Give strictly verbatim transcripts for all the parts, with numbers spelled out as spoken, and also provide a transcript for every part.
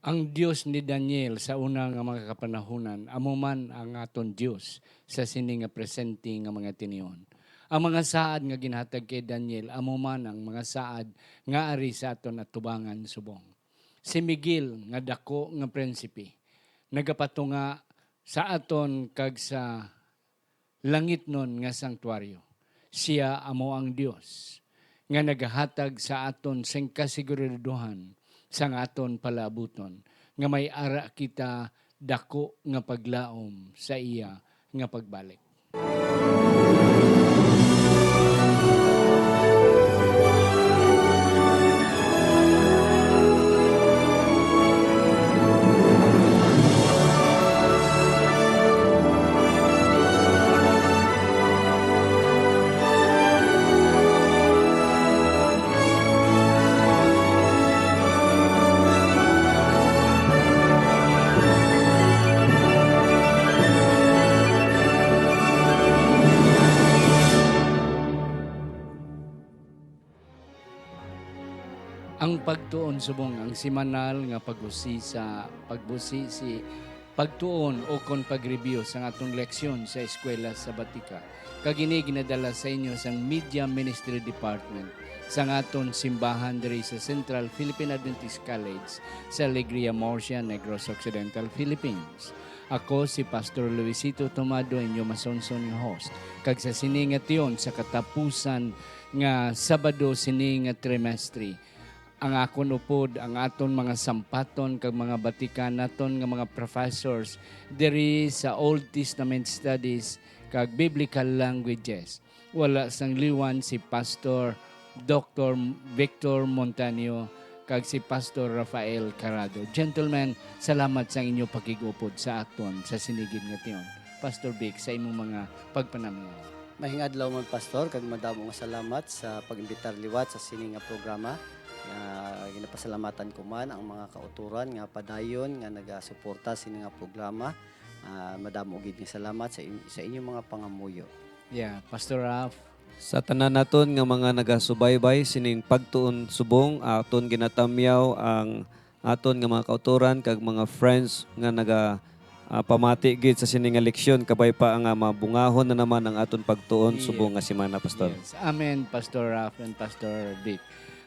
Ang Dios ni Daniel sa una nga mga kapanahunan amo man ang aton Dios sa sini nga presente nga mga tinion. Ang mga saad nga ginhatag kay Daniel amo man ang mga saad nga ari sa aton atubangan subong. Si Miguel nga daku nga prinsipe nagapatunga sa aton kag sa langitnon nga santuaryo. Sia amo ang Dios nga nagahatag sa aton sing kasiguraduhan sang aton palaabuton, nga may ara kita daku nga paglaom sa iya nga pagbalik. Ang pagtuon subong ang semanal nga pag-usisa, pag-usisi, pagtuon ukon pag-review sang aton leksyon sa Eskwela Sabatika. Kag ini ginadala sa inyo sang Media Ministry Department sang aton simbahan diri sa Central Philippine Adventist College sa Alegria, Murcia, Negros Occidental, Philippines. Ako si Pastor Luisito Tomado, inyo masunson nga host. Kag sa sini nga tion, sa katapusan nga Sabado sini nga trimestre, ang akon upod ang aton mga sampaton kag mga batikan naton nga mga professors diri sa Old Testament Studies kag Biblical Languages. Wala sang liwan si Pastor Doktor Victor Montaño kag si Pastor Rafael Carado. Gentlemen, salamat sa inyo pakig-upod sa aton sa sini gid nga tion. Pastor Vic, sa imong mga pagpanamyaw. Maayong adlaw man, Pastor, kag madamo nga salamat sa pag-imbitar liwat sa sini nga programa. Nga ginapasalamatan ko man ang mga kautoran nga padayon nga nagasuporta sini nga programa. Ah, madamo gid nga salamat sa in-, sa inyong mga pangamuyo. Yeah, Pastor Ralph. Sa tanan naton nga mga nagasubaybay sining pagtuon subong, aton ginatamyaw ang aton nga mga kautoran kag mga friends nga naga, ah, pamati gid sa sini nga leksyon. Kabay pa nga mabungahon na naman ang aton pagtuon Yes. subong nga semana, Pastor. Yes. Amen, Pastor Ralph and Pastor Vic.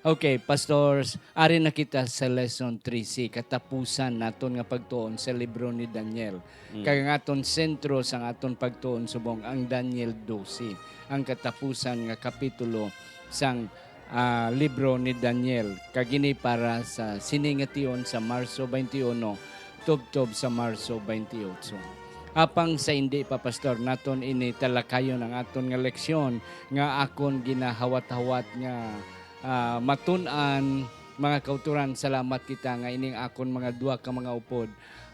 Okay, pastors, ari na kita sa lesson three C, katapusan naton nga pagtuon sa libro ni Daniel. Mm. Kag ang aton sentro sang aton pagtuon subong ang Daniel dosi, ang katapusan nga kapitulo sang, ah, libro ni Daniel. Kag ini para sa sini nga tion sa Marso twenty-one, tubtob sa Marso twenty-eight. Apang sa indi pa, Pastor, naton ini talakayon ang aton nga leksyon nga akon ginahawat-hawat nga, ah, matun-an, mga kautoran, salamat kita nga ining akon mga duha ka mga upod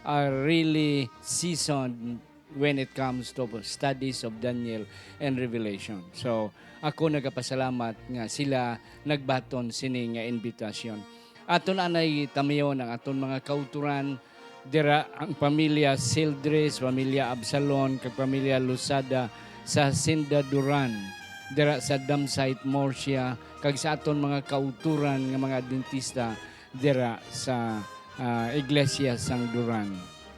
are really seasoned when it comes to studies of Daniel and Revelation. So, ako nagapasalamat nga sila nagbaton sini nga invitation. Aton anay tamion ang aton mga kautoran dira, ang pamilya Sildres, pamilya Absalon, kag pamilya Losada sa Hacienda Duran, dira sa Damsite, Murcia, kag sa aton mga kautoran nga mga Adventista dira sa, ah, Iglesia sang Duran.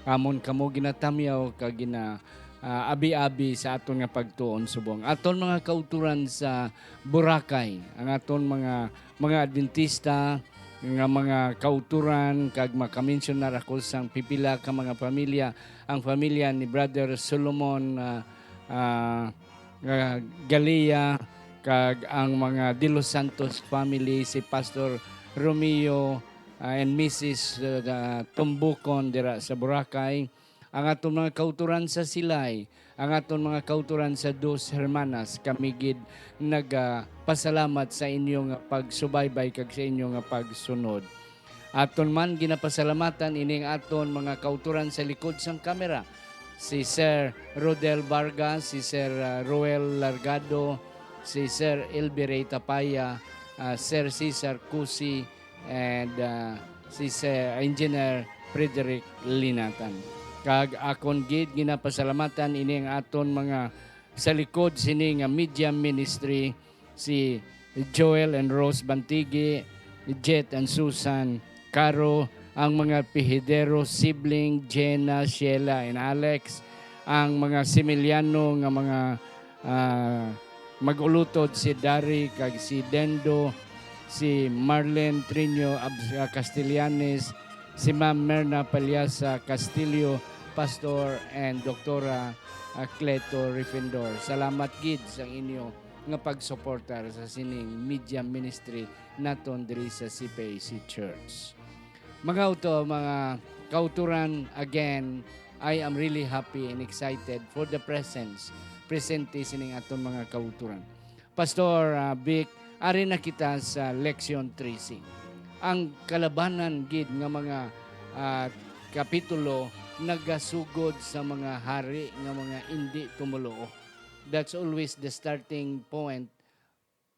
Amon kamo ginatamyaw kag gina, ah, abi-abi sa aton nga pagtuon subong. Aton mga kautoran sa Boracay, ang aton mga, mga Adventista nga mga kautoran, kag makamensionar ako sang pipila ka mga pamilya, ang pamilya ni Brother Solomon, ah, ah, ah, Galea, kag ang mga De Los Santos family, si Pastor Romeo, ah, and Missus, ah, Tumbucon dira sa Boracay, ang aton mga kautoran sa Silay, ang aton mga kautoran sa Dos Hermanas, kami gid nagapasalamat sa inyo nga pagsubaybay kag sa inyo nga pagsunod. Aton man ginapasalamatan ining aton mga kautoran sa likod sang kamera, si Sir Rodel Vargas, si Sir, ah, Roel Largado, si Sir Elby Ray Tapaya, ah, Sir Cesar Cusi, and, ah, si Sir Engineer Frederick Linatan. Kag akon gid ginapasalamatan ini ang aton mga sa likod sini nga media ministry, si Joel and Rose Bantigi, Jet and Susan, Caro, ang mga Pihidero sibling, Jenna, Sheila, and Alex, ang mga Similiano nga mga, ah, mag-ulutod, si Dari kag si Dendo, si Marlene Triño Ab-, ah, Castellanes, si Ma'am Merna Palyasa Castillo, Pastor and Doktora, ah, Cleto Refendor. Salamat gid sa inyo nga pagsuportar sa sining media ministry naton diri sa C P A C Church. Mga uto, mga kauturan, again, I am really happy and excited for the presence, presente sining aton mga kauturan. Pastor, ah, Vic, ari na kita sa leksyon trese. Ang kalabanan gid nga mga, ah, kapitulo nagasugod sa mga hari nga mga indi tumoluo. That's always the starting point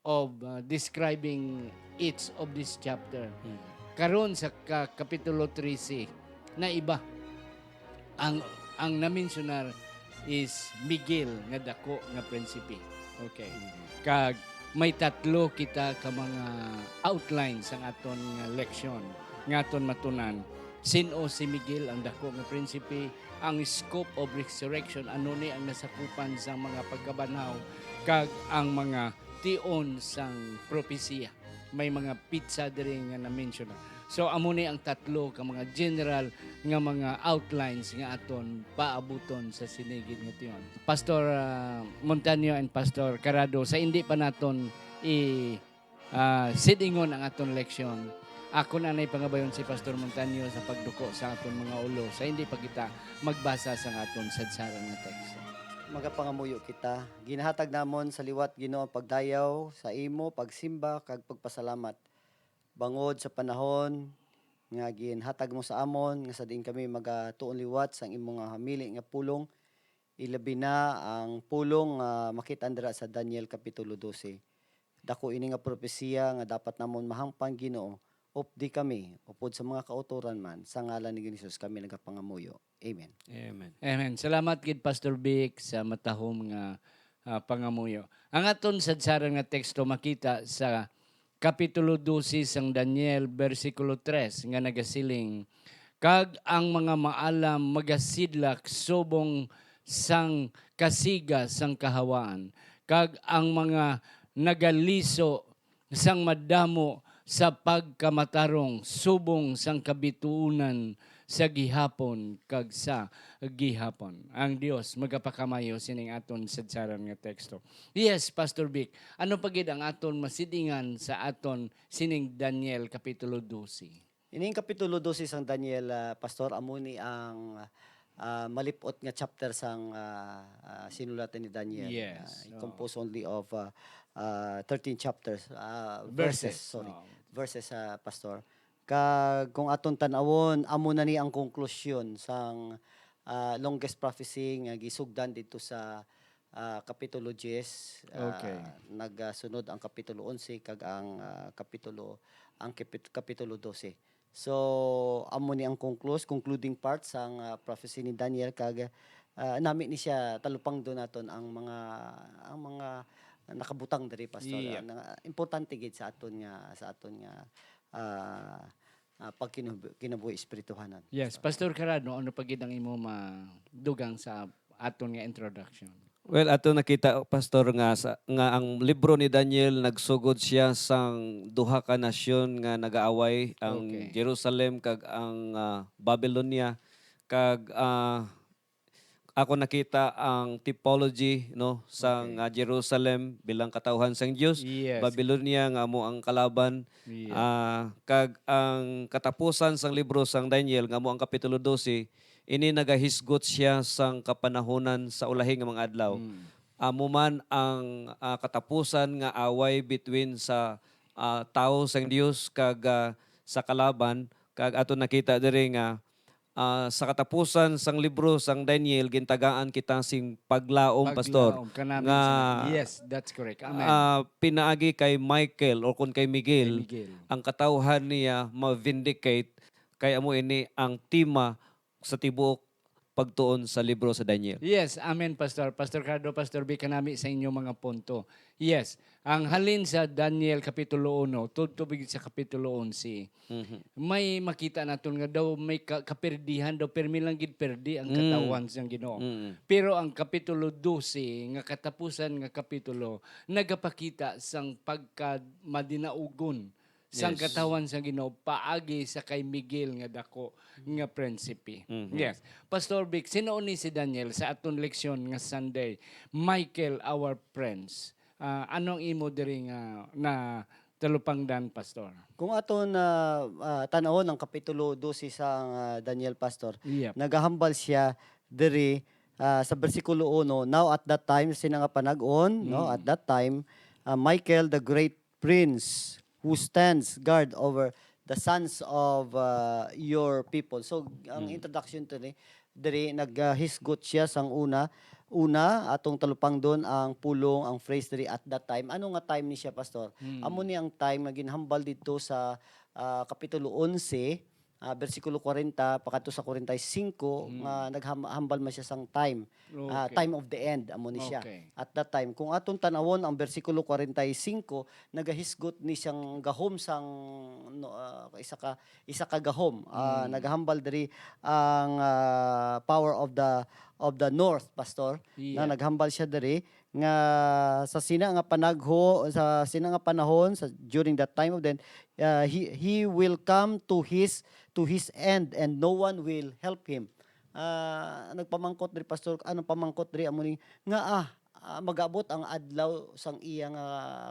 of, uh, describing each of this chapter. Hmm. Karon sa ka-, Kapitulo trese, naiba. Ang, ang na-mensionar is Miguel nga dako nga prinsipe. Okay. Hmm. Kag may tatlo kita ka mga outline sang aton nga leksyon nga aton matunan. Sin-o si Miguel ang dako nga prinsipe? Ang scope of resurrection, ano ni ang nasakupan sang mga pagkabanhaw kag ang mga tion sang propesiya. May mga petsa diri nga na-mention na. So, amo ni ang tatlo ka mga general nga mga outlines nga aton paabuton sa sini gid nga tion. Pastor, ah, Montaño and Pastor Carado, sa indi pa naton i, ah, sidingon ang aton leksyon, ako na nay pangabayon si Pastor Montaño sa pagduko sa aton mga ulo, sa hindi pa kita magbasa sa aton sadsaran nga teksto. Magapangamuyo kita. Ginahatag namon sa liwat, Ginoo, ang pagdayaw sa imo, pagsimba, kag pagpasalamat, bangod sa panahon nga ginhatag mo sa amon, nga sa diin kami magatuon liwat sang imo nga hamili nga pulong, ilabi na ang pulong nga makit-an dira sa Daniel Kapitulo dose. Dako ini nga propesiya nga dapat namon mahangpan, Ginoo. Updi kami, upod sa mga kautoran man, sa ngalan ni Ginoong Jesus kami nagapangamuyo. Amen. Amen. Amen. Salamat gid, Pastor Vic, sa matahom nga, ah, pangamuyo. Ang aton sadsaran nga teksto makita sa Kapitulo dose sang Daniel, bersikulo tres, nga nagasiling, "Kag ang mga maalam magasidlak subong sang kasiga sang kahawaan, kag ang mga nagaliso sang madamo sa pagkamatarong subong sang kabituonan sa gihapon kag sa gihapon." Ang Dios magapakamayo sining aton sadsaran nga teksto. Yes, Pastor Vic, ano pa gid ang aton masidingan sa aton sining Daniel Kapitulo dose? Ining Kapitulo dose sang Daniel, ah, Pastor, amo ni ang, ah, malip-ot nga chapter sang, ah, ah, sinulatan ni Daniel. Yes, Ah, it oo. composed only of, ah, ah, thirteen chapters, ah, Verses, verses, sorry. Oo. Verses, ah, Pastor. Kag kung aton tan-awon, amo na ni ang konklusyon sang, ah, longest prophecy nga gisugdan didto sa, ah, Kapitulo diyes, ah, Okay. nagasunod ang Kapitulo onse kag ang, ah, Kapitulo, ang kapit-, Kapitulo dose. So, amo ni ang conclus-, concluding part sang, ah, prophecy ni Daniel, kag, ah, nami ni siya talupangdon naton ang mga, ang mga nakabutang diri, Pastor. Yeah. Ang, ah, importante gid sa aton nga, sa aton nga, ah, ah, pagkinub-, kinabuhi espirituhanan, Yes, Pastor. Pastor Carado, ano pa gid ang imo madugang sa aton nga introduction? Well, ato nakita, Pastor, nga sa, nga ang libro ni Daniel nagsugod siya sang duha ka nasyon nga nagaaway, ang Okay. Jerusalem kag ang, ah, Babylonia. Kag, ah, ako nakita ang typology, no, sang, Okay. ah, Jerusalem bilang katawhan sang Dios, Yes. Babylonia nga amo ang kalaban, Yes. ah, kag ang katapusan sang libro sang Daniel nga amo ang Kapitulo dose, ini nagahisgot siya sang kapanahonan sa ulahi nga mga adlaw. Mm. Amo man ang, ah, katapusan nga away between sa, ah, tawo sang Dios kag, ah, sa kalaban, kag ato nakita diri nga, ah, sa katapusan sang libro sang Daniel, gintagaan kita sing paglaom, Pastor, Paglaom, kanami nga, sing-, yes, that's correct. Amen. ah, pinaagi kay Michael or kon kay Miguel, Kay Miguel. ang katawhan niya ma-vindicate, kay amo ini ang tema sa tibuok pagtuon sa libro sa Daniel. Yes, amen, Pastor. Pastor Cardo, Pastor B, kanami sa inyong mga punto. Yes, ang halin sa Daniel Kapitulo uno, tudto bigit sa Kapitulo onse, Mhm. may makita naton nga daw may ka- kaperdihan, daw permi lang gid perdi ang Mm. katawhan sang Ginoo. Mm. Pero ang Kapitulo dose, nga katapusan nga kapitulo, nagapakita sang pagka madinaugon sang Yes. katawhan sang Ginoo paagi sa kay Miguel nga dako nga prinsipe. Mhm. Yes. Pastor Vic, sino ni si Daniel sa aton leksyon nga Sunday? Michael, our prince. Ah, ano ang imo diri nga na talupangdan, Pastor? Kung aton na ah, tan-awon ang kapitulo dose sa ah, Daniel, Pastor, Yep. nagahambal siya diri ah, sa bersikulo uno, "Now at that time," sina nga panag-on, no, Mm. at that time, ah, Michael, the great prince who stands guard over the sons of uh, your people. So, ang Mm. introduction to ni diri naghisgot siya sang una, una atong talupangdon ang pulong, ang phrase diri, "At that time." Ano nga time ni siya, Pastor? Mm. Amo ni ang time nga ginhambal didto sa ah, Kapitulo onse, ah, bersikulo kwarenta pakadto sa kwarenta y singko Mm. nga naghambal man siya sang time. Ah, Okay. time of the end, amo ni siya. Okay. At that time, kung aton tan-awon ang bersikulo kwarenta y singko, nagahisgot ni siyang gahom sang no, ah, isa ka isa ka gahom. Ah, Mm. nagahambal diri ang ah, power of the of the north, pastor. Yeah. Na naghambal siya diri nga sa sina nga panagho sa sina nga panahon sa during that time of then uh, he he will come to his to his end and no one will help him. Ah, nagpamangkot diri, pastor, ano pamangkot diri amo ni nga ah, ah, mag-abot ang adlaw sang iya nga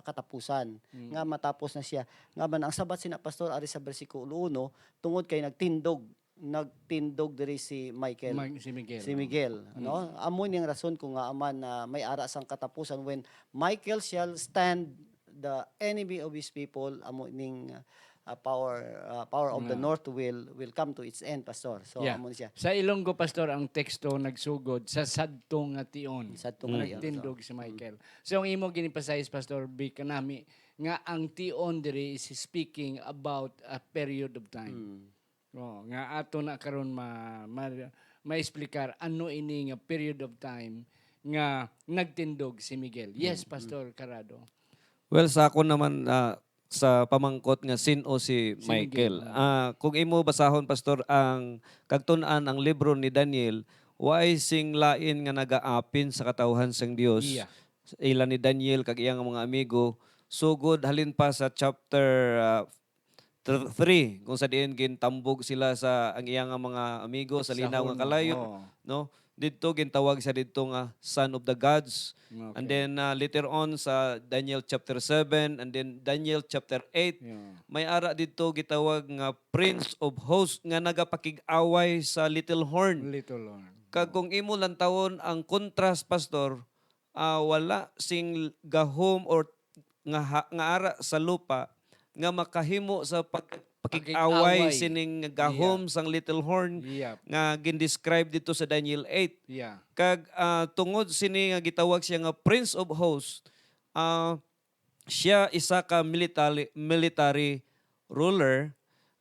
katapusan, Mm. nga matapos na siya. Nga man ang sabat sina, pastor, ari sa bersikulo uno, tungod kay nagtindog nagtindog diri si Michael. Mag- si Miguel. Si Miguel, Mm. no? Amo ning rason kung nga man na may ara sang katapusan when Michael shall stand the enemy of his people, amo ning uh, power uh, power of the Yeah. north will will come to its end, pastor. So Yeah. amo ni siya. Sa Ilonggo, pastor, ang teksto nagsugod sa sadto nga tion. Sadto nga tion, Nagtindog so. si Michael. So ang imo giniemphasize, Pastor Vic, kanami nga ang tion diri is speaking about a period of time. Mm. Oh, nga ato na karon ma, ma maexplicar ano ini nga period of time nga nagtindog si Miguel. Yes, Mm, mm. Pastor Carado. Well, sa ako naman, ah, sa pamangkot nga sin-o si Si Miguel, Michael. oh. Ah, kung imo basahon, Pastor, ang kagtun-an ang libro ni Daniel, waay sing lain nga nagaapin sa katawhan sang Dios. Iya. Ila ni Daniel kag iyang mga amigo, sugod halin pa sa chapter, ah, three, kung sa diin gintambog sila sa ang iya nga mga amigo sa linaw nga kalayo, no? Didto gintawag siya didto nga son of the gods. And then uh, later on sa Daniel chapter seven and then Daniel chapter eight, may ara didto gitawag nga prince of hosts nga nagapakig-away sa little horn. Little horn. Kag kung imo lantawon ang contrast, pastor, ah, wala sing gahom or nga ha- nga ara sa lupa nga makahimo sa pag- pakig-away Pakig-away. sining gahom Yeah. sang little horn Yep. nga gindescribe dito sa Daniel eight. Yeah. Kag ah, tungod sini nga gitawag siya nga Prince of Hosts, ah, siya isa ka military military ruler,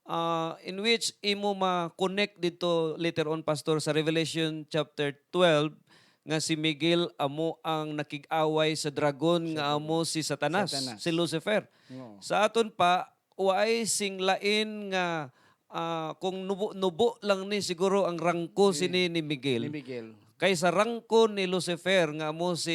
ah, in which imo ma-connect dito later on, Pastor, sa Revelation chapter twelve, nga si Miguel amo ang nakig-away sa dragon nga Satanas. amo si Satanas, Satanas. si Lucifer. Oo. Sa aton pa, waay sing lain nga, ah, kung nubo-nubo lang ni siguro ang rangko Di. sini ni Miguel. Ni Miguel. Kay sa rangko ni Lucifer nga amo si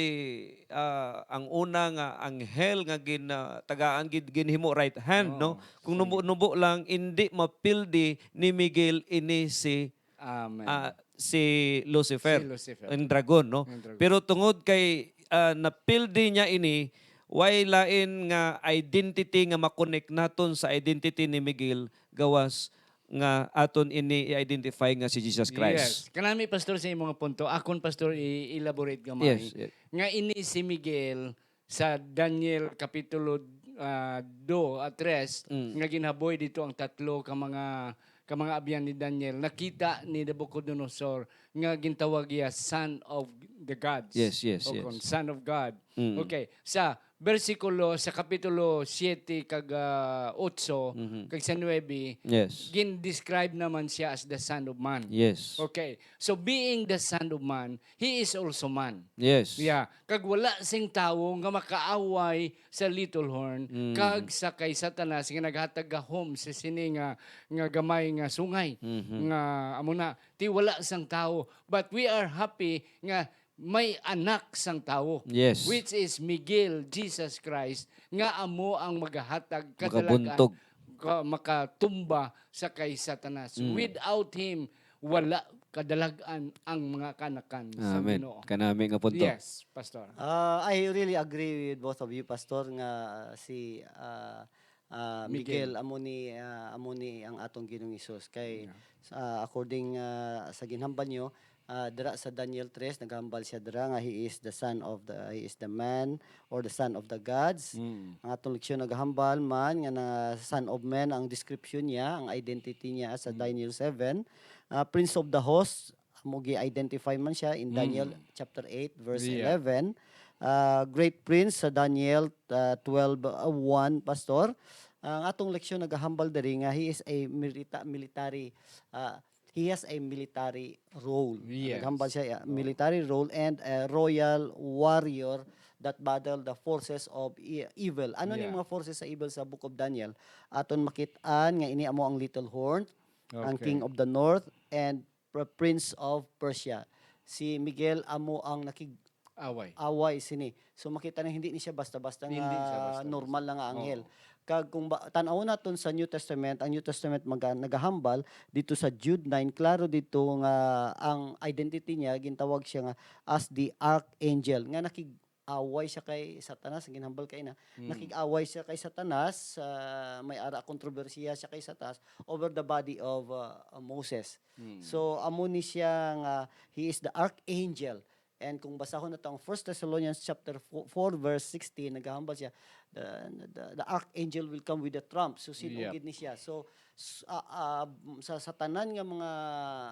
ah, ang una nga anghel nga gin ah, tagaan gid ginhimo right hand, Oo. no? Kung Sige. nubo-nubo lang, indi mapildi ni Miguel ini si Amen. ah, si Lucifer, Si Lucifer. ang dragon, no? Ang dragon. Pero tungod kay ah, napildi niya ini, way lain nga identity nga makonek naton sa identity ni Miguel gawas nga aton ini i-identify nga si Jesus Christ. Yes. Kanami, Pastor, sa imong punto. Akon, Pastor, i-elaborate gamay. Yes, yes. Nga ini si Miguel sa Daniel Kapitulo ah, two at tres, Mm. nga ginhaboy dito ang tatlo ka mga ka mga abyan ni Daniel. Nakita ni Nabucodonosor nga gintawag iya son of the gods. Yes, yes, O yes. kung son of God. Mm. Okay. Sa bersikulo sa kapitulo siete kag, ah, otso Mhm. kag sa nuebe, Yes. gin-describe naman siya as the Son of Man. Yes. Okay. So, being the Son of Man, he is also man. Yes. Yeah. Kag wala sing tawo nga makaaway sa little horn, Mm. kag sa kay Satanas nga naghatag gahom sa sini nga, nga gamay nga sungay. Mhm. Nga amo na, ti wala sang tawo. But we are happy nga may anak sang tawo, Yes. which is Miguel, Jesus Christ, nga amo ang magahatag kadalagan, Makabuntog. ka-, makatumba sa kay Satanas. Mm. Without him, wala kadalag-an ang mga kanakan sa Amen. Ginoo. Kanami nga punto. Yes, Pastor. Ah, I really agree with both of you, Pastor, nga si, ah, ah, Miguel. Miguel, amo ni, ah, amo ni ang atong Ginoong Hesus. Kay, Yeah. ah, according, ah, sa ginhambal nyo, ah, dira sa Daniel tres, naghambal siya dira nga he is the son of the, he is the man or the son of the gods. Mm. Ang atong leksyon naghambal man nga na son of man ang description niya, ang identity niya sa Mm. Daniel seven. Ah, Prince of the host, amo gi-identify man siya in Daniel Mm. chapter eight, verse Yeah. eleven. Ah, great prince sa Daniel, ah, twelve, ah, one, Pastor. Ang atong leksyon nagahambal diri nga he is a milita-, military, ah, he has a military role. Yes. Naghambal siya, yeah, Oo. military role and a royal warrior that battle the forces of e-, evil. Ano ni Yeah. mga forces sa evil sa Book of Daniel? Aton makit-an nga ini amo ang little horn, ang Okay. king of the north, and pr-, prince of Persia. Si Miguel amo ang nakig-, Away. away sini. So, makita na hindi ni siya basta-basta Hindi nga siya basta-basta. normal lang nga Oo. anghel. Kag kung ba, tan-awon naton sa New Testament, ang New Testament maga-, nagahambal dito sa Jude nine, klaro dito nga ang identity niya, gintawag siya nga as the archangel, nga nakig-away siya kay Satanas, ang ginhambal kay na. Mm. Nakig-away siya kay Satanas, ah, may ara kontrobersiya siya kay Satanas over the body of, ah, Moses. Mm. So, amo ni siya nga, he is the archangel. And kung basahon nato ang First Thessalonians chapter four, four, verse sixteen, nagahambal siya, "The, the, the archangel will come with the trump." So, sino Yeah. gid ni siya? So, s-, ah, ah, sa, sa tanan nga mga,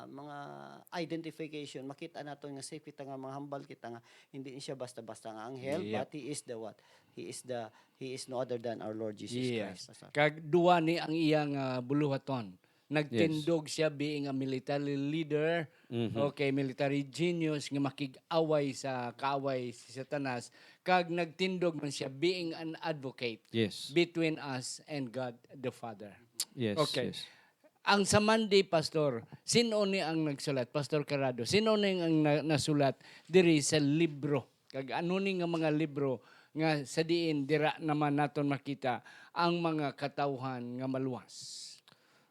mga identification, makita nato nga safe kita nga manghambal kita nga hindi ni siya basta-basta nga anghel, Yeah. but he is the what? He is the, he is no other than our Lord Jesus Yes. Christ. Pastor. Kag duwa ni ang iyang, ah, buluhaton. Nagtindog Yes. siya being a military leader, Mhm. okay, military genius nga makig-away sa kaaway si Satanas, kag nagtindog man siya being an advocate Yes. between us and God the Father. Yes, Okay. yes. Ang sa Monday, Pastor, sino ni ang nagsulat? Pastor Carado, sino ni ang na-, nasulat diri sa libro? Kag ano ni nga mga libro nga sa diin dira naman naton makita ang mga katawhan nga maluwas?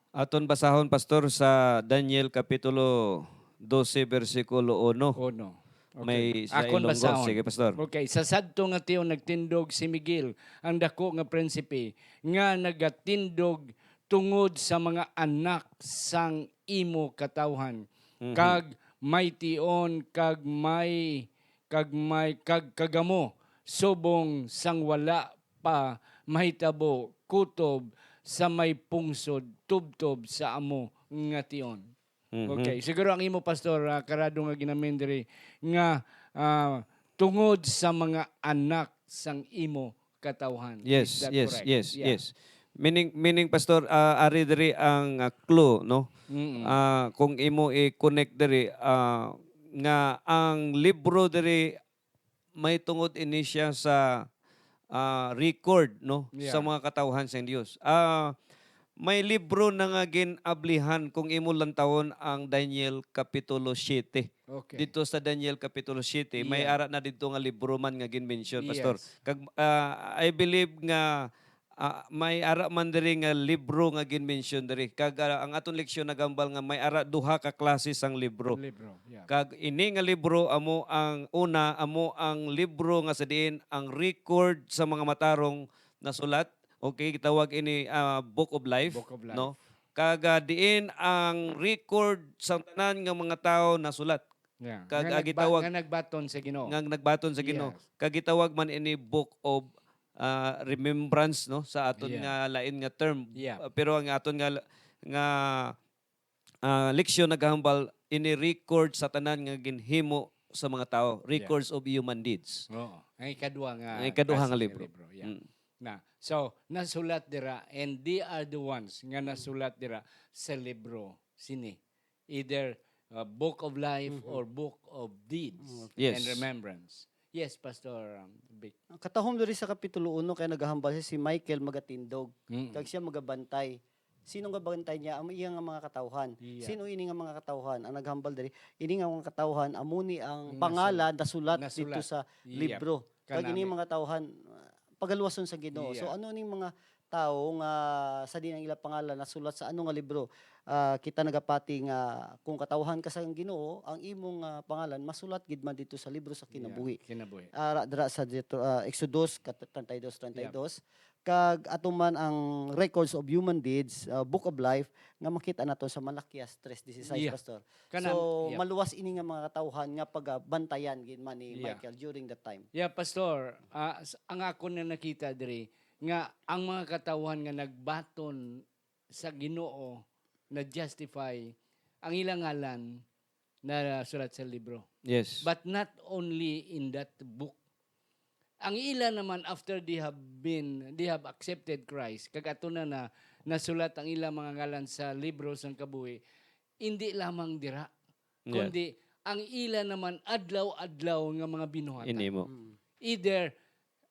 Aton basahon, Pastor, sa Daniel Kapitulo dose, bersikulo uno. Uno. Okay. May sa Akon Ilonggo. basahon. Sige, Pastor. Okay. Sa sadto nga tion nagtindog si Miguel, ang dako nga prinsipe, nga nagatindog tungod sa mga anak sang imo katawhan, Mhm. kag may tion, kag may, kag may, kag kagamo, subong sang wala pa mahitabo kutob sa may pungsod tubtob sa amo nga tion. Mhm. Okay, siguro ang imo, Pastor, ah, Carado, nga ginamin diri nga, ah, tungod sa mga anak sang imo katawhan. Yes, Is that yes, correct? yes, Yeah. yes. Meaning, meaning, Pastor, ah, ari diri ang, ah, clue, no? Mm-mm. Ah, kung imo i-connect diri, ah, nga ang libro diri may tungod ini siya sa, ah, record, no, Yeah. sa mga katawhan sang Dios. Ah, may libro na nga gin-ablihan kung imo lantawon ang Daniel Kapitulo siete. Okay. Dito sa Daniel Kapitulo siete, may Yeah. ara na dito nga libro man nga gin-mention, Pastor. Yes. Kag, ah, I believe nga, ah, may ara man diri nga libro nga gin-mention diri. Kag, ah, ang aton leksyon nagambal nga may ara duha ka klase sang libro. Libro, yeah. Kag ini nga libro amo ang una, amo ang libro nga sa diin ang record sa mga matarong nasulat. Okay, gitawag ini, ah, Book of Life, Book of Life. no? Kag, ah, diin ang record sa tanan nga mga tawo nasulat. Yeah. Kag, Nga ah, nagba-, gitawag nga nagbaton sa Ginoo. nga nagbaton sa Ginoo. Yes. Kag gitawag man ini Book of, ah, Remembrance, no, sa aton Yeah. nga lain nga term. Yeah. Ah, pero ang aton nga, nga, ah, leksyon nagahambal ini record sa tanan nga ginhimo sa mga tao, records of human deeds. Oo. Ang ikaduha nga Ang ikaduha nga klase nga libro. libro, yeah. Mm. Na, so, nasulat dira, and they are the ones nga nasulat dira sa libro sini. Either, uh, book of life Mhm. or book of deeds Yes. and remembrance. Yes, Pastor, um, Vic. Ang katahom diri sa kapitulo uno kay nagahambal siya si Michael magatindog, Mm. kag siya magabantay. Sino nga bantay niya? Ang iya nga mga katawhan. Iya. Sino ini nga mga katawhan? Ang naghambal diri, ini nga mga katawhan amo ni ang Nasul-, pangalan nasulat nasulat. dito sa Iya. libro. Kag ini Kanami. mga tawhan, ah, pagaluwason sa Ginoo. So, Iya. ano ning mga tawo nga sa diin ang ila pangalan nasulat sa ano nga libro? Ah, kita nagapati nga kung katawhan ka sa Ginoo, ang imong, ah, pangalan masulat gid man dito sa libro sa Iya. kinabuhi. Kinabuhi. Ara dira sa Deutero-, ah, Exodus kat-, treinta y dos, treinta y dos. Kag ato man ang Records of Human Deeds, uh, Book of Life, nga makita nato sa Malakias tres dieciséis, Yeah. Pastor. Kanang, So, yeah. maluwas ini nga mga katawhan nga pagabantayan gid man ni Yeah. Michael during that time. Yeah, Pastor, ah, s-, ang akon nga nakita diri, nga ang mga katawhan nga nagbaton sa Ginoo, na-justify, ang ilang ngalan nasulat sa libro. Yes. But not only in that book. Ang ila naman, after they have been, they have accepted Christ, kag ato na, na nasulat ang ilang mga ngalan sa libro sang kabuhi, hindi lamang dira, Yeah. kundi ang ila naman adlaw-adlaw nga mga binuhatan. Ini mo. Mm. Either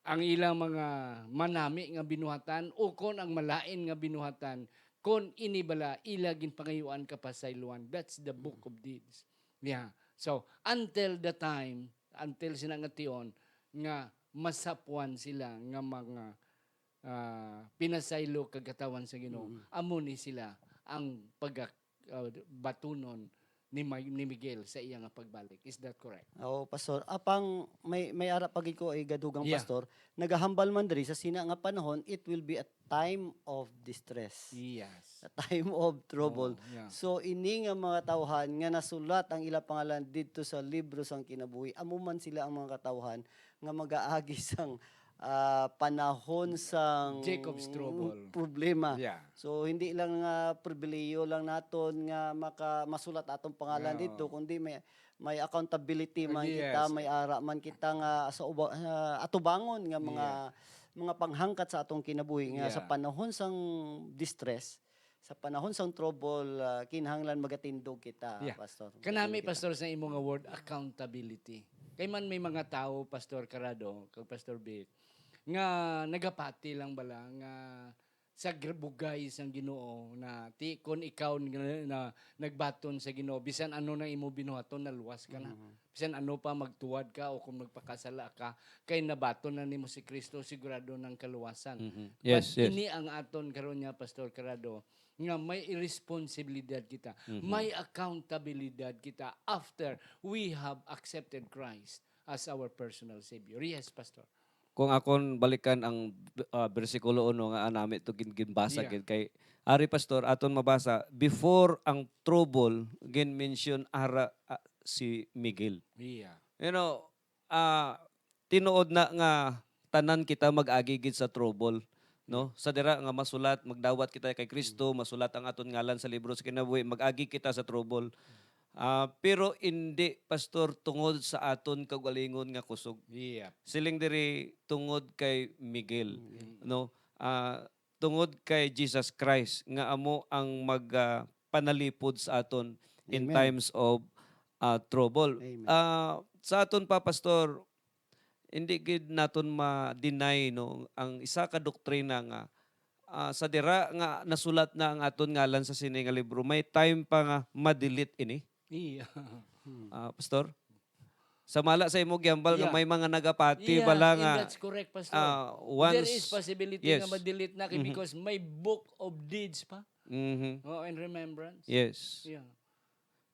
ang ilang mga manami nga binuhatan o kon ang malain nga binuhatan, kon ini bala ila ginpangayuan kapasayloan. That's the book of deeds. Yeah. So, until the time, until sina nga tion, nga masapwan sila nga mga, ah, pinasaylo kag katawhan sa Ginoo, Mm. amo ni sila ang pag-, ah, batunon ni Ma-, ni Miguel sa iya nga pagbalik. Is that correct? Oo, Pastor. Apang may, may ara pa gid ko igadugang, Yeah. Pastor. Nagahambal man diri sa sina nga panahon, it will be a time of distress. Yes. A time of trouble. Oo, yeah. So, ini nga mga tawhan nga nasulat ang ila pangalan didto sa libro sang kinabuhi, amo man sila ang mga katawhan nga magaagi sang, ah, panahon sang Jacob's trouble. problema. Yeah. So, hindi lang nga pribilehiyo lang naton nga maka-, masulat atong pangalan Oo. didto, kundi may, may accountability man Yes. kita, may ara man kita nga sa uba-, ah, atubangon nga mga, Yes. mga panghangkat sa atong kinabuhi nga sa Yeah. panahon sang distress, sa panahon sang trouble, ah, kinahanglan magatindog kita, Yeah. Pastor. Kanami, Magatindog kita. Pastor, sa imo nga word, accountability. Kay man may mga tawo, Pastor Carado, kag Pastor Vic, nga nagapati lang bala nga sa gr-, bugay sang Ginoo na ti-, kon ikaw nga na, nagbaton sa Ginoo, bisan ano na imo binuhaton, naluwas ka na. Mhm. Bisan ano pa, magtuwad ka o kung magpakasala ka, kay nabaton na nimo si Kristo, sigurado ng kaluwasan. Mhm. Yes, But yes. ini ang aton karon nga, Pastor Carado, nga may responsibilidad kita, Mhm. may accountabilidad kita after we have accepted Christ as our personal Savior. Yes, Pastor. Kung akon balikan ang, ah, bersikulo uno nga anami to gin-, ginbasa Yeah. gid kay ari, Pastor, aton mabasa, before ang trouble, gin-mention ara, ah, si Miguel. Yeah. You know, ah, tinuod na nga tanan kita mag-agi gid sa trouble, no? Sa dira nga masulat, magdawat kita kay Kristo, Mm. masulat ang aton ngalan sa libro sa kinabuhi, mag-agi kita sa trouble. Ah, pero indi, Pastor, tungod sa aton kaugalingon nga kusog. Yeah. Siling diri, tungod kay Miguel, Mm. no? Ah, tungod kay Jesus Christ nga amo ang mag, ah, panalipod sa aton in Amen. times of, ah, trouble. Amen. Ah, sa aton pa, Pastor, hindi gid naton ma-deny, no, ang isa ka doktrina nga, ah, sa dira nga nasulat na ang aton ngalan sa sini nga libro, may time pa nga ma-delete ini. Iya. Hmm. Ah, Pastor? Sa mala sa imo gihambal nga Yeah. may mga nagapati Yeah, bala and nga, that's correct, Pastor. ah, There once is possibility Yes. nga ma-delete na kay Mhm. because may book of deeds pa. Mhm. Oh, and remembrance. Yes. Yeah.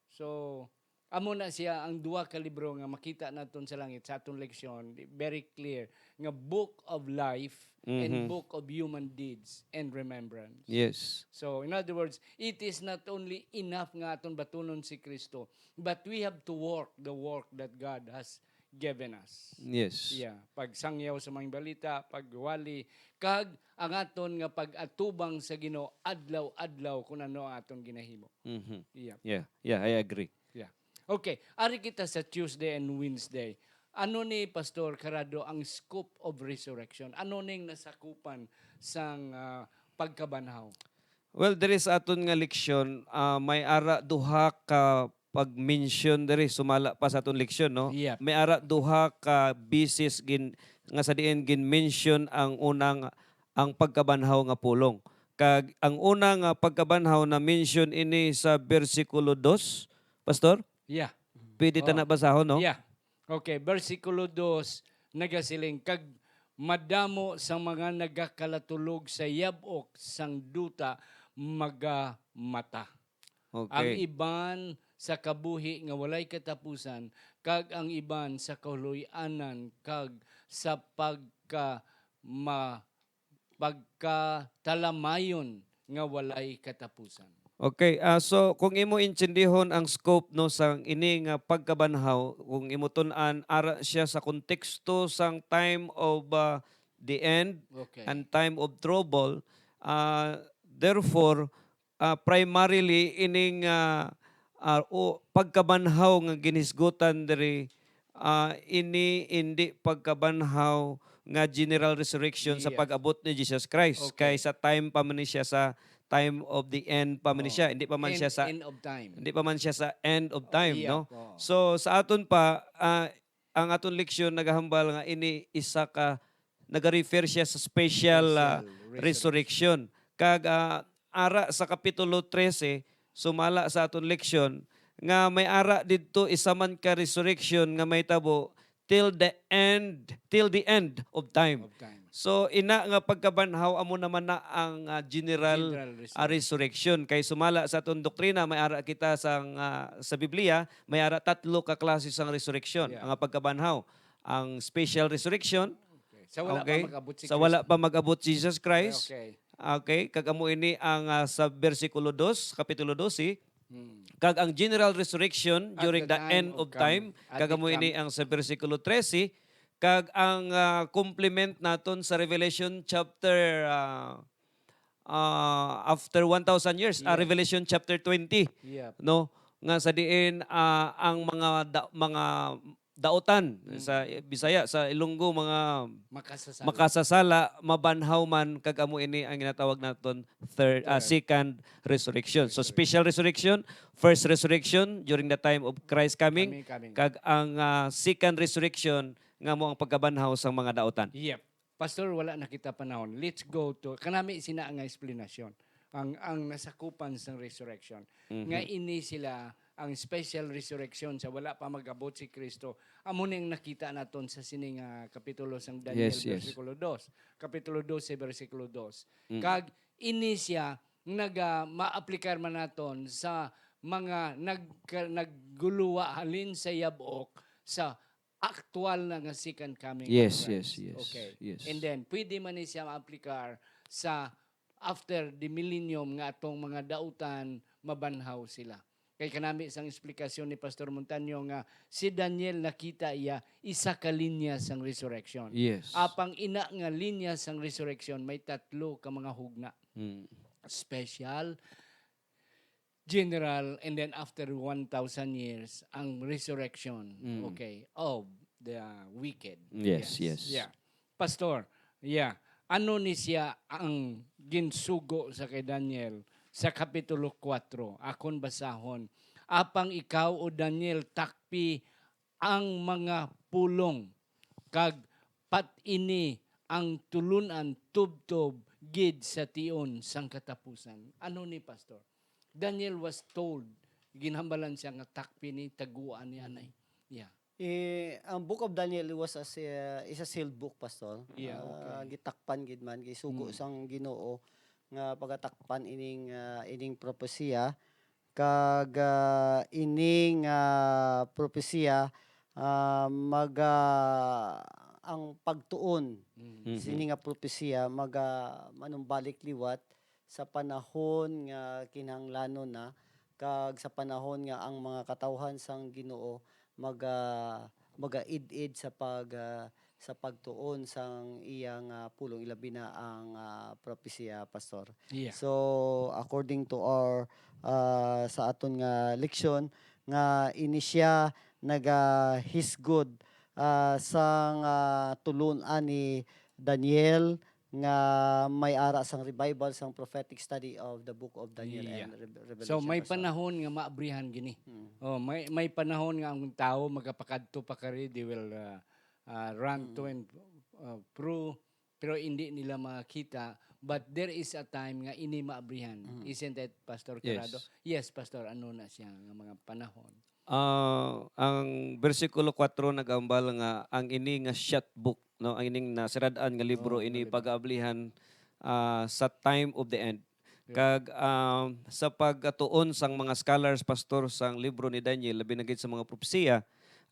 So, amo na siya ang duha ka libro nga makita naton sa langit sa aton leksyon, very clear nga book of life and Mhm. book of human deeds and remembrance. Yes. So, in other words, it is not only enough nga aton batunon si Kristo, but we have to work the work that God has given us. Yes. Yeah, pagsangyaw sa mga balita, pagwali, kag ang aton nga pag-atubang sa Ginoo adlaw-adlaw kung ano ang aton ginahimo. Mhm. Yeah. Yeah, yeah, I agree. Yeah. Okay, ari kita sa Tuesday and Wednesday. Ano ni, Pastor Carado, ang scope of resurrection? Ano ning nasakupan sang, ah, pagkabanhaw? Well, diri sa aton nga leksyon, ah, may ara duha ka pag-mention diri, sumala pa sa aton leksyon, no? Yep. May ara duha ka bisis gin-, nga sa diin gin-mention ang unang, ang pagkabanhaw nga pulong. Kag ang una nga pagkabanhaw na-mention ini sa bersikulo dos, Pastor? Yeah. Pwede ta Oh. na basahon, no? Yeah. Okay, bersikulo dos nagasiling, "Kag madamo sang mga nagakalatulog sa yab-ok sang duta magamata. Ang Okay. iban sa kabuhi nga walay katapusan, kag ang iban sa kahuloy-anan, kag sa pagka ma-, pagkatalamayon nga walay katapusan." Okay, ah, so kung imo intindihon ang scope, no, sang ini nga pagkabanhaw, kung imo tun-an, ara siya sa konteksto sang time of, ah, the end Okay. and time of trouble. Ah, therefore, ah, primarily ining, ah, ah, o pagkabanhaw nga ginhisgutan diri, ah, ini indi pagkabanhaw nga general resurrection sa Yeah. pag-abot ni Jesus Christ, Okay. kay sa time pa man ni siya, sa time of the end pa man ni Oh. siya, hindi pa man End, siya sa end of time. hindi pa man siya sa end of time, Yeah, no? oo. So, sa aton pa, ah, ang aton leksyon nagahambal nga ini isa ka, nagarefer siya sa special, ah, Special resurrection. resurrection. Kag, ah, ara sa kapitulo trese, sumala sa aton leksyon, nga may ara didto isa man ka resurrection nga mahitabo till the end, till the end of time. Of time. So, ina nga pagkabanhaw, amo naman na ang, ah, general, General ah, resurrection. resurrection. Kay sumala sa aton doktrina, may ara kita sa, ah, sa Biblia, may ara tatlo ka klase sang resurrection. Yeah. Ang pagkabanhaw, ang special resurrection, Okay. Sa wala pa okay, mag-abot si sa wala Kristo. pa mag-abot si Jesus Christ. Okay. Okay, kag amo ini ang, ah, sa bersikulo dos, kapitulo dose, Hmm. kag ang general resurrection At during the the time end of of time, time. At kag the amo ini time ang sa bersikulo trese, kag ang, ah, complement naton sa Revelation chapter, ah, ah, after one thousand years, ah, Yes. Revelation chapter twenty, Yep. no? Nga sa diin, ah, ang mga da-, mga dautan, Mm. sa Bisaya, sa Ilonggo, mga Makasasala. makasasala, mabanhaw man, kag amo ini ang ginatawag naton third, ah, Third. second resurrection. So, Resurrection. special resurrection, first resurrection during the time of Christ coming, Coming, coming. kag ang, ah, second resurrection nga mo ang pagkabanhaw sang mga dautan. Yep. Pastor, wala na kita panahon. Let's go to, kanami sina nga explanation. Ang, ang nasakupan sang resurrection. Mhm. Nga ini sila ang special resurrection sa wala pa mag-abot si Kristo. Amo ni ang nakita naton sa sini nga kapitulo sang Daniel, Yes, yes. bersikulo dos. Kapitulo dose, bersikulo dos. Mm. Kag ini siya naga, maaplikar man naton sa mga nag-, nagguluwa halin sa yab-ok sa aktual na nga second coming of Yes, Christ. yes, yes, Okay. yes. And then, pwede man ni siya maaplikar sa after the millennium nga atong mga dautan, mabanhaw sila. Kay kanami sang eksplikasyon ni Pastor Montaño nga si Daniel nakita iya isa ka linya sang resurrection. Yes. Apang ina nga linya sang resurrection may tatlo ka mga hugna. Mm. Special, general, and then after one thousand years, ang resurrection, Mm. okay, of the wicked. Yes, Yes. yes. Yeah. Pastor, yeah. Ano ni siya ang ginsugo sa kay Daniel sa Kapitulo kuwatro? Akon basahon. Apang ikaw, O Daniel, takpi ang mga pulong, kag pat-ini ang tulun-an tubtob gid sa tion sang katapusan. Ano ni, Pastor? Daniel was told, ginhambalan siya nga takpi ni, taguan ni anay. Yeah. Eh, ang Book of Daniel was a se-, is a sealed book, Pastor. Yeah, Ah, okay. Gitakpan gid man, gisugo Mm. sang Ginoo nga pagatakpan ining, ah, ining propesiya. Kag, ah, ining, ah, propesiya, ah, maga-, ang pagtuon Mm. Mhm. sini nga propesiya maga-, manumbalik liwat sa panahon nga kinahanglanon na, kag sa panahon nga ang mga katawhan sang Ginoo maga-, magaid-id sa pag-, ah, sa pagtuon sang iya nga pulong, ilabi na ang, ah, propesiya, Pastor. Yeah. So, according to our, ah, sa aton nga leksyon, nga ini sia nagahisgod, ah, sang, ah, tulon-an ni Daniel nga may ara sang revival sang prophetic study of the book of Daniel Yeah. and Re-, Revelation. So, may Pastor. Panahon nga maabrihan gini. Mm. Oh, may, may panahon nga ang tawo magapakadto pa kari, they will, uh, uh, run to Mm. and, uh, fro, pero hindi nila makita. But there is a time nga ini maabrihan. Mm. Isn't it, Pastor Yes. Carado? Yes, Pastor. Ano na siya nga mga panahon? Ah, ang bersikulo kuwatro nagambal nga ang ini nga shut book, no, ang ining nasirad-an nga libro, Oh, ini nga libro. Pag-aablihan, ah, sa time of the end. Yeah. Kag, ah, sa pagkatuon sang mga scholars, Pastor, sang libro ni Daniel, labi na gid sa mga propesiya,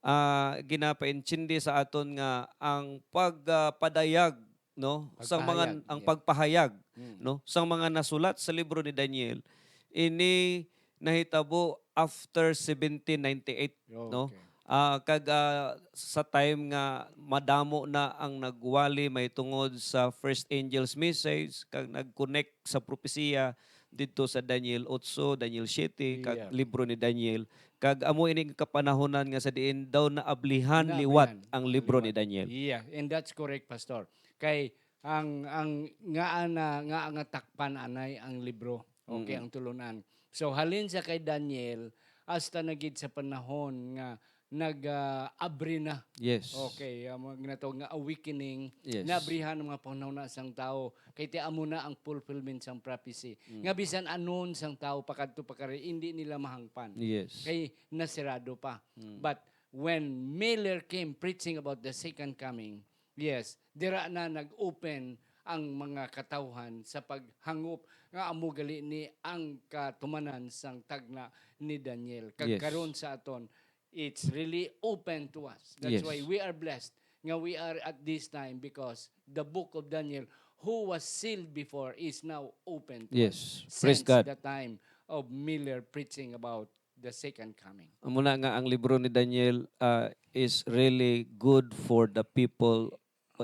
ah, ginapaintindi sa aton nga ang pagpadayag, no, sang mga, Pagpahayag, ang yeah. pagpahayag, Mm. no, sang mga nasulat sa libro ni Daniel, ini nahitabo after seventeen ninety-eight, no? Okay. Ah, kag, ah, sa time nga madamo na ang nagwali mahitungod sa first angel's message, kag nag-connect sa propesiya didto sa Daniel otso, Daniel siete, kag Yeah. libro ni Daniel. Kag amo ini nga kapanahonan nga sa diin daw naablihan Naablihan liwat ang ang libro ni liwat. Daniel. Yeah, and that's correct, Pastor. Kay ang, ang nga ana, nga nga takpan anay ang libro. Okay, Mm-mm. ang tulunan. So, halin sa kay Daniel, hasta na gid sa panahon nga nag, ah, abri na. Yes. Okay, ah, mga ginatawag nga awakening, Yes. naabrihan ang mga panahon na sang tao. Kay ti amo na ang fulfillment sang prophecy. Mm. Nga bisan anon sang tao pakadto pa kari, hindi nila mahangpan. Yes. Kay nasirado pa. Mm. But when Miller came preaching about the second coming, yes, dira na nag-open ang mga katawhan sa paghangop nga amo gali ni ang katumanan sang tagna ni Daniel. Kag Yes. karon sa aton, it's really open to us. That's Yes. why we are blessed nga we are at this time, because the book of Daniel, who was sealed before, is now open to Yes. us. Praise Since God. the time of Miller preaching about the second coming. Amo na nga ang libro ni Daniel, ah, is really good for the people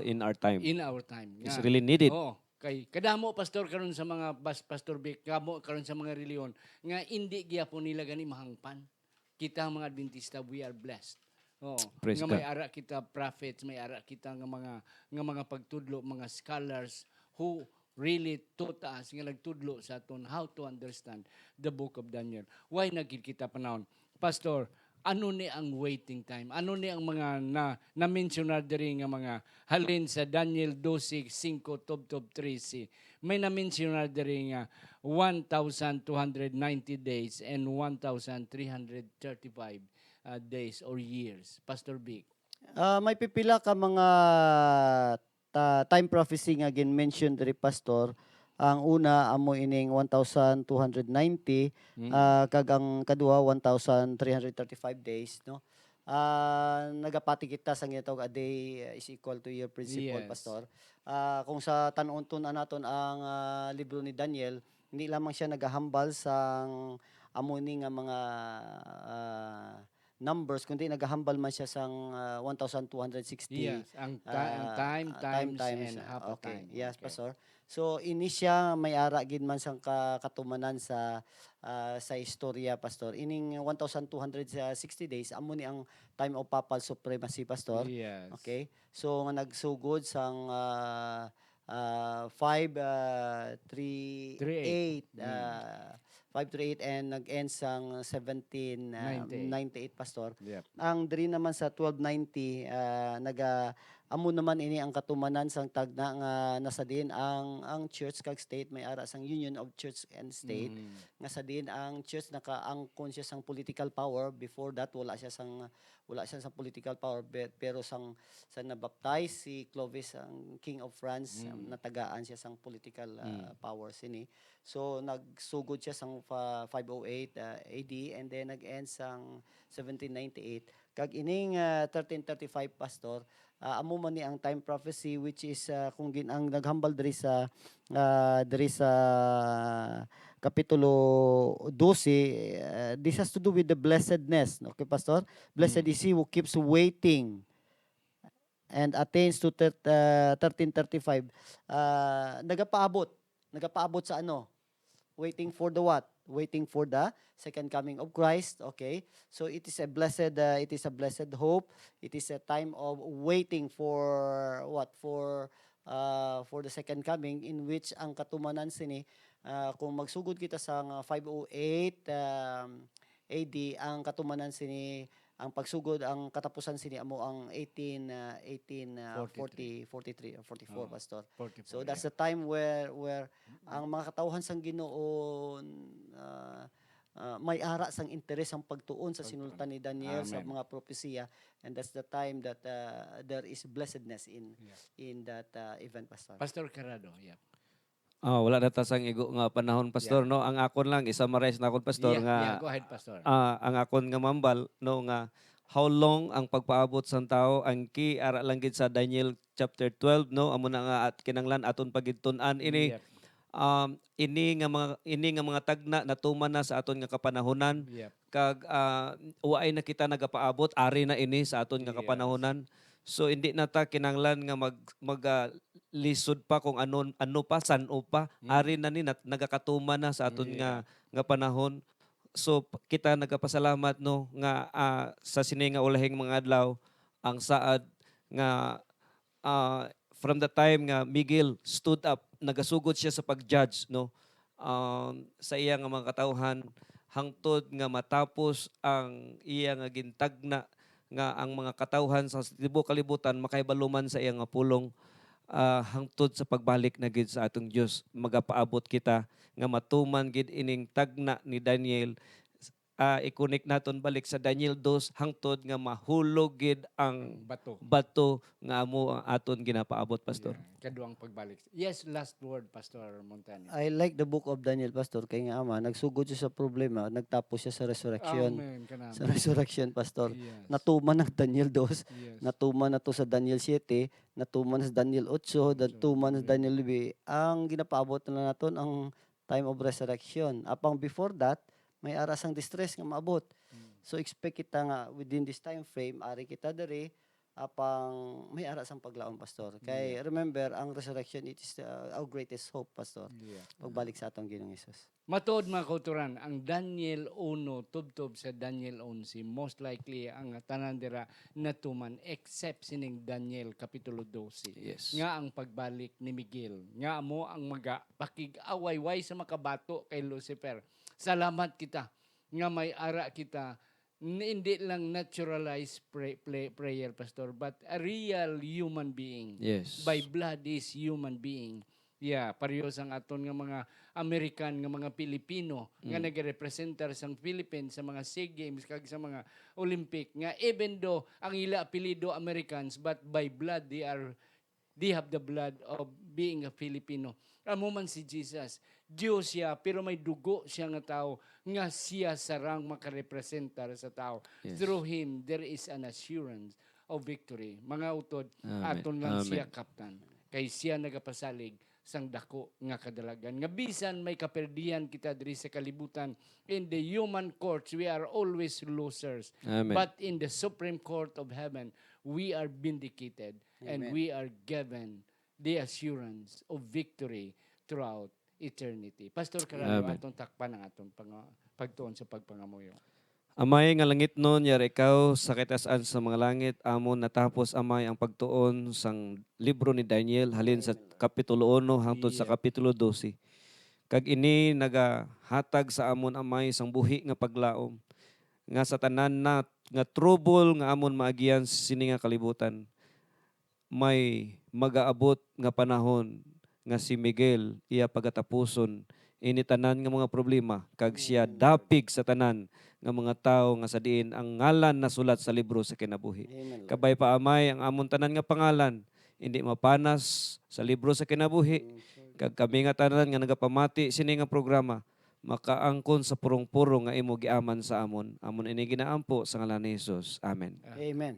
in our time. In our time. It's Nga. really needed. Oo. Kay kadamo, Pastor, karon sa mga bas-, Pastor Vic, kadamo karon sa mga reliyon nga indi gyapon nila gani mahangpan. Kita ang mga Adventista, we are blessed. Oo. Praise Nga may God. ara kita prophets, may ara kita nga mga, nga mga pagtudlo, mga scholars who really taught us, nga nagtudlo sa aton how to understand the book of Daniel. Why nagkita kita panahon? Pastor, ano ni ang waiting time? Ano ni ang mga na, na-mensionar diri nga mga halin sa Daniel twelve six tubtob trese? May na-mensionar diri nga one thousand two hundred ninety days and one thousand three hundred thirty-five, uh, days or years. Pastor Vic. Ah, may pipila ka mga ta-, time prophecy nga gin-mention diri, Pastor. Ang una, amo ining one thousand two hundred ninety, Mm. ah, kag ang kadua, one thousand three hundred thirty-five days, no? Ah, nagapati kita sa ginatawag a day is equal to year principle, Yes. Pastor. Ah, kung sa tan-, tun-an naton ang, ah, libro ni Daniel, hindi lamang siya nagahambal sang amo ni nga mga, ah, numbers, kundi nagahambal man siya sang, ah, one thousand two hundred sixty, Yes, ang ti-, ang ah, time ah, time times times, and ah, half a okay. time. Yes, Okay. Pastor. So, ini siya may ara gid man sang ka-, katumanan sa, ah, sa istorya, Pastor. Ining one thousand two hundred sixty days, amo ni ang time of papal supremacy, Pastor. Yes. Okay? So, nga nagsugod sang, ah, ah, five, ah, three eight, Three eight. Mm. ah, five three eight and nag-end sang seventeen, ah, Ninety-eight. ninety-eight, Pastor. Yep. Ang diri naman sa twelve ninety, ah, naga-, amo naman ini ang katumanan sang tagna nga nasa diin ang, ang church kag state may ara sang union of church and state, Mm. nga sa diin ang church nakaangkon siya sang political power. Before that, wala siya sang, wala siya sang political power, be-, pero sang, sang nabaptize si Clovis, ang King of France, Mm. natagaan siya sang political, ah, Mm. power sini. So, nagsugod siya sang fa-, five oh eight, ah, A D, and then nag-end sang seventeen ninety-eight. Kag ining, ah, thirteen thirty-five, Pastor, ah, amo man ni ang time prophecy, which is, ah, kung gin-, ang naghambal diri sa, ah, diri sa Kapitulo dose, ah, this has to do with the blessedness. Okay, Pastor? "Blessed Mm. is he who keeps waiting and attains to thir-, ah, thirteen thirty-five." Ah, nagapaabot. Nagapaabot sa ano? Waiting for the what? Waiting for the second coming of Christ. Okay. So it is a blessed, uh, it is a blessed hope. It is a time of waiting for what? For, uh, for the second coming, in which ang katumanan sini, uh, kung magsugod kita sa nga five oh eight, um, A D, ang katumanan sini, ang pagsugod, ang katapusan sini amo ang eighteen, uh, eighteen, uh, forty-three. Forty, forty-three or forty-four, Oh, Pastor. Forty-four, So that's yeah. the time where, where ang mga katawhan sang Ginoo, uh, uh, may ara sang interes ang pagtuon sa Pagtuon. sinultan ni Daniel sa Amen. mga propesiya, and that's the time that, uh, there is blessedness in, Yeah. in that, uh, event, Pastor. Pastor Carrado, yeah. Ah, wala na ta sang igo nga panahon, Pastor, Yeah. no? Ang akon lang, i-summarize na akon, Pastor, Yeah, nga, yeah, go ahead, Pastor. ah, ang akon nga mambal, no, nga how long ang pagpaabot sang tawo, ang key ara lang gid sa Daniel chapter twelve, no? Amo na nga at kinanglan aton pagidtun-an ini. Yep. Um, ini nga mga, ini nga mga tagna natuman na sa aton nga kapanahunan. Yep. Kag, ah, waay na kita nagapaabot, ari na ini sa aton nga Yes. kapanahunan. So, hindi na ta kinanglan nga mag-, mag-, ah, lisod pa kung ano, ano pa, san-o pa. Mm. Ari na ni, nat-, nagakatuman na sa aton nga, Yeah. nga panahon. So, p-, kita nagapasalamat, no, nga, ah, sa sini nga ulahing mga adlaw, ang saad nga, ah, from the time nga Miguel stood up, nagasugod siya sa pag-judge, no, um, sa iya nga mga katawhan, hangtod nga matapos ang iya nga gintagna, nga ang mga katawhan sa tibuok kalibutan makahibalo man sa iya nga pulong, ah, hangtod sa pagbalik na gid sa atong Dios. Magapaabot kita nga matuman gid ining tagna ni Daniel. Ah, i-connect naton balik sa Daniel dos, hangtod nga mahulog gid ang Bato. bato nga amo ang aton ginapaabot, Pastor. Yeah, kaduang pagbalik. Yes, last word, Pastor Montani. I like the book of Daniel, Pastor, kay nga ama, nagsugod siya sa problema, nagtapos siya sa resurrection. Amen, kanami. Sa resurrection, Pastor. Yes. Natuman ang Daniel dos, Yes. natuman na to sa Daniel siete, natuman sa Daniel ocho, Ocho. natuman sa Amen. Daniel nuebe. Ang ginapaabot na naton ang time of resurrection. Apang before that, may ara sang distress nga maabot. Mm. So, expect kita nga within this time frame, ari kita diri, apang may ara sang paglaom, Pastor. Kay, Yeah. remember, ang resurrection, it is, uh, our greatest hope, Pastor. Yeah. Pagbalik sa atong Ginoong Jesus. Matuod, mga kauturan, ang Daniel uno tubtob sa Daniel onse, most likely ang tanan dira natuman except sining Daniel Kapitulo dose, Yes. nga ang pagbalik ni Miguel, nga amo ang magapakig-away, way sa makabato kay Lucifer. Salamat kita nga may ara kita, n-, hindi lang naturalized pray-, play-, prayer, Pastor, but a real human being. Yes. By blood is human being. Yeah, pareho sang aton nga mga American nga mga Pilipino nga Mm. nagarepresentar sang Philippines sa mga SEA Games kag sa mga Olympic, nga even though ang ila apelyido Americans, but by blood they are, they have the blood of being a Filipino. Amo man si Jesus. Dios siya, pero may dugo siya nga tawo nga siya sarang makarepresentar sa tawo. Yes. Through him, there is an assurance of victory. Mga utod, Amen. aton lang Amen. siya kaptan. Kay siya nagapasalig sang dako nga kadalagan. Nga bisan may kaperdihan kita diri sa kalibutan, in the human courts, we are always losers. Amen. But in the Supreme Court of Heaven, we are vindicated and Amen. we are given the assurance of victory throughout eternity. Pastor Carraro, Amen. atong takpan ang atong pang-, pagtuon sa pagpangamuyo. Amay nga langitnon, yara ikaw sa kataas-an sa mga langit, amon natapos, Amay, ang pagtuon sang libro ni Daniel, halin sa Amen. kapitulo uno hangtod sa Yeah. kapitulo dose. Kag ini nagahatag sa amon, Amay, sang buhi nga paglaom, nga sa tanan na nga trouble nga amon maagian sa sini nga kalibutan, may magaabot nga panahon nga si Miguel iya pagatapuson ini tanan nga mga problema, kag siya Mm. dapig sa tanan nga mga tawo nga sa diin ang ngalan nasulat sa libro sa kinabuhi. Amen, Lord. Kabay pa, Amay, ang amon tanan nga pangalan indi mapanas sa libro sa kinabuhi, Mm, sir. kag kami nga tanan nga nagapamati sini nga programa makaangkon sa purong-purong nga imo giaman sa amon. Amon ini ginaampo sa ngalan ni Jesus. Amen. Amen.